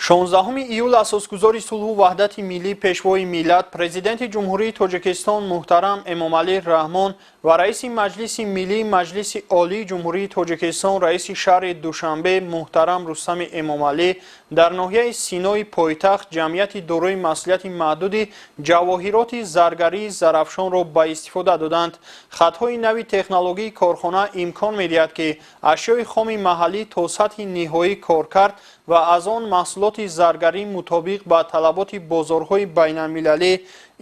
16 июл асосгузори сулҳу ваҳдати миллӣ, Пешвои миллат, Президенти Ҷумҳурии Тоҷикистон муҳтарам Эмомалӣ Раҳмон ва Раиси Маҷлиси Миллии Маҷлиси Олии Ҷумҳурии Тоҷикистон, Раиси шаҳри Душанбе муҳтарам Рустами Эмомалӣ дар ноҳияи Синои пойтахт ҷамъияти дорои масъулияти маҳдуди ҷавоҳироти заргарии Зарафшонро ба истифода доданд. Хатҳои нави технологии корхона имкон медиҳад, ки ашёи хоми маҳаллӣ то сатҳи ниҳоӣ коркард ва аз он маҳсулоти заргарӣ мутобиқ ба талаботи бозорҳои байналмилалӣ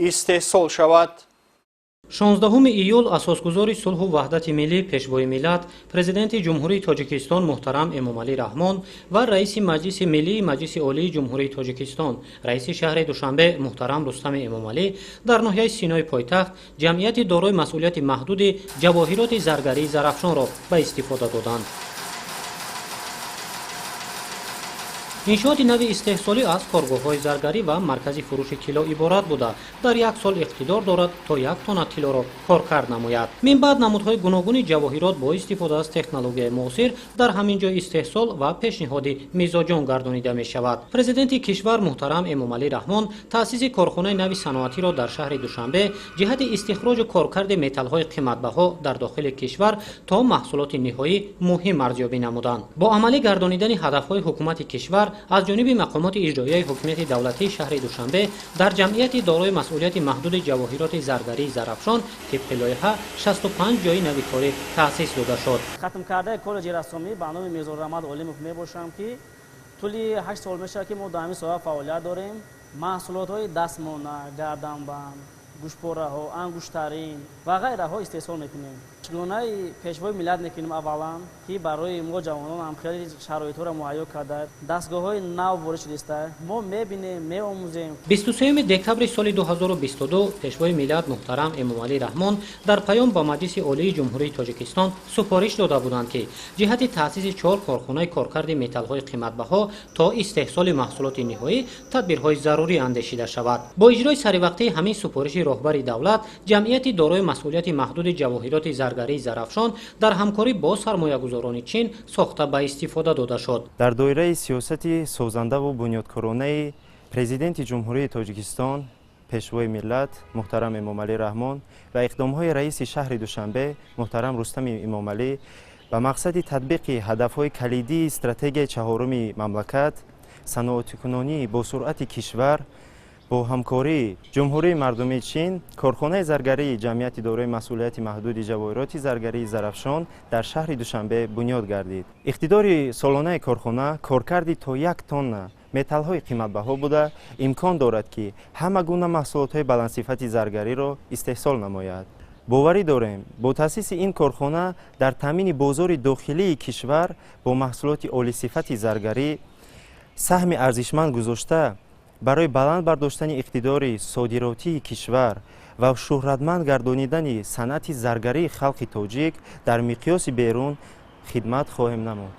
истеҳсол шавад. 16 июл асосгузори сулҳу ваҳдати миллӣ, Пешвои миллат, Президенти Ҷумҳурии Тоҷикистон муҳтарам Эмомалӣ Раҳмон ва Раиси Маҷлиси Миллии Маҷлиси Олии Ҷумҳурии Тоҷикистон, Раиси шаҳри Душанбе муҳтарам Рустами Эмомалӣ дар ноҳияи Синои пойтахт ҷамъияти дорои масъулияти маҳдуди ҷавоҳироти заргарии Зарафшонро ба истифода доданд. Иншооти нави истеҳсолӣ аз коргоҳҳои заргарӣ ва маркази фурӯши тилло иборат буда, дар як сол иқтидор дорад то 1 тонна тиллоро коркард намояд. Мин баъд намудҳои гуногуни ҷавоҳирот бо истифода аз технологияи муосир дар ҳамин ҷой истеҳсол ва пешниҳоди мизоҷон гардонида мешавад. Президенти кишвар муҳтарам Эмомалӣ Раҳмон таъсиси корхонаи нави саноатиро дар шаҳри Душанбе ҷиҳати истихроҷу коркарди металлҳои қиматбаҳо дар дохили кишвар то маҳсулоти ниҳоӣ муҳим арзёбӣ намуданд. Бо амалӣ гардонидани ҳадафҳои ҳукумати кишвар аз ҷониби мақомоти иҷроияи ҳукумати давлатии шаҳри Душанбе дар ҷамъияти дорои масъулияти маҳдуди ҷавоҳироти заргарии Зарафшон тибқи лоиҳа 65 ҷои нави корӣ таъсис дода шуд. Хатмкардаи коллеҷи рассомӣ ба номи Мирзораҳмат Олимов мебошам, ки тӯли 8 сол мешавад, ки мо дар ҳамин соҳа фаъолият дорем. Маҳсулотҳои дастмона, гарданбанд, гӯшпораҳо, ангуштарин ва ғайраҳо истеҳсол мекунем. Шукронаи Пешвои миллат мекунем аввалан, ки барои мо ҷавонон ҳам хеле шароитҳоро муҳайё кардааст. Дастгоҳҳои нав ворид шудааст. Мо мебинем, меомӯзем. 23 декабри соли 2022 Пешвои миллат муҳтарам Эмомалӣ Раҳмон дар паём ба Маҷлиси Олии Ҷумҳурии Тоҷикистон супориш дода буданд, ки ҷиҳати таъсиси 4 корхонаи коркарди металлҳои қиматбаҳо то истеҳсоли маҳсулоти ниҳоӣ тадбирҳои зарурӣ андешида шавад. Бо иҷрои саривақтии ҳамин супориши роҳбари давлат, ҷамъияти дорои масъулияти маҳдуди ҷавоҳироти заргарии Зарафшон дар ҳамкорӣ бо сармоягузорони Чин сохта ба истифода дода шуд. Дар доираи сиёсати созандаву бунёдкоронаи Президенти Ҷумҳурии Тоҷикистон, Пешвои миллат муҳтарам Эмомалӣ Раҳмон ва иқдомҳои Раиси шаҳри Душанбе муҳтарам Рустами Эмомалӣ ба мақсади татбиқи ҳадафҳои калидии стратегияи чаҳоруми мамлакат, саноатикунонии босуръати кишвар бо ҳамкории Ҷумҳурии Мардумии Чин, корхонаи заргарии ҷамъияти дорои масъулияти маҳдуди ҷавоҳироти заргарии Зарафшон дар шаҳри Душанбе бунёд гардид. Иқтидори солонаи корхона коркарди то 1 тонна металлҳои қиматбаҳо буда, имкон дорад, ки ҳама гуна маҳсулотҳои баландсифати заргариро истеҳсол намояд. Боварӣ дорем, бо таъсиси ин корхона дар таъмини бозори дохилии кишвар бо маҳсулоти олисифати заргарӣ саҳми арзишманд гузошта, барои баланд бардоштани иқтидори содиротии кишвар ва шӯҳратманд гардонидани санъати заргарии халқи тоҷик дар миқёси берун хидмат хоҳем намуд.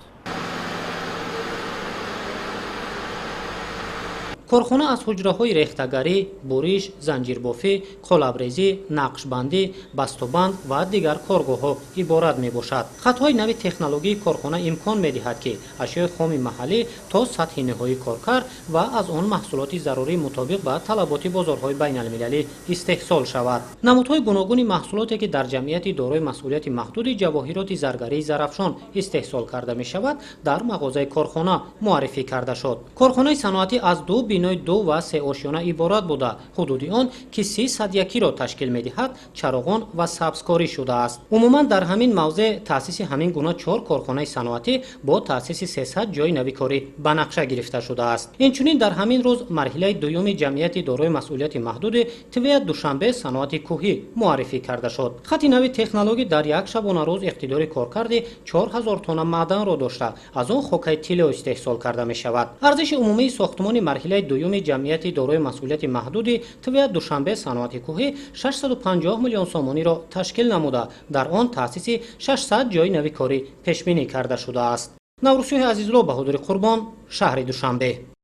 Корхона аз ҳуҷраҳои рехтагарӣ, буриш, занҷирбофӣ, қолабрезӣ, нақшбандӣ, бастубанд ва дигар коргоҳҳо иборат мебошад. Хатҳои нави технологии корхона имкон медиҳад, ки ашёи хоми маҳаллӣ то сатҳи ниҳоӣ коркард ва аз он маҳсулоти зарурӣ мутобиқ ба талаботи бозорҳои байналмилалӣ истеҳсол шавад. Намудҳои гуногуни маҳсулоте, ки дар ҷамъияти дорои масъулияти маҳдуди ҷавоҳироти заргарии Зарафшон истеҳсол карда мешавад, дар мағозаи корхона муаррифӣ карда шуд. Корхонаи саноатӣ аз 2 бинои 2 ва 3 ошёна иборат буда, ҳудуди он, ки 301-ро ташкил медиҳад, чароғон ва сабзкорӣ шудааст. Умуман дар ҳамин мавзеъ таъсиси ҳамин гуна 4 корхонаи саноатӣ бо таъсиси 300 ҷои нави корӣ ба нақша гирифта шудааст. Инчунин дар ҳамин рӯз марҳилаи дуюми ҷамъияти дорои масъулияти маҳдуди ТВА Душанбе саноати кӯҳӣ муаррифӣ карда шуд. Хати нави технологӣ дар як шабонарӯз иқтидори коркарди 4000 тонна маъданро дошта, аз он хокаи тилло истеҳсол карда мешавад. Арзиши умумии сохтмони марҳилаи дуюми ҷамъияти дорои масъулияти маҳдуди ТВА Душанбе саноати кӯҳӣ 650 миллион сомониро ташкил намуда, дар он таъсиси 600 ҷои нави корӣ пешбинӣ карда шудааст. Наврӯзшоҳи Азизулло, Баҳодури Қурбон, шаҳри Душанбе.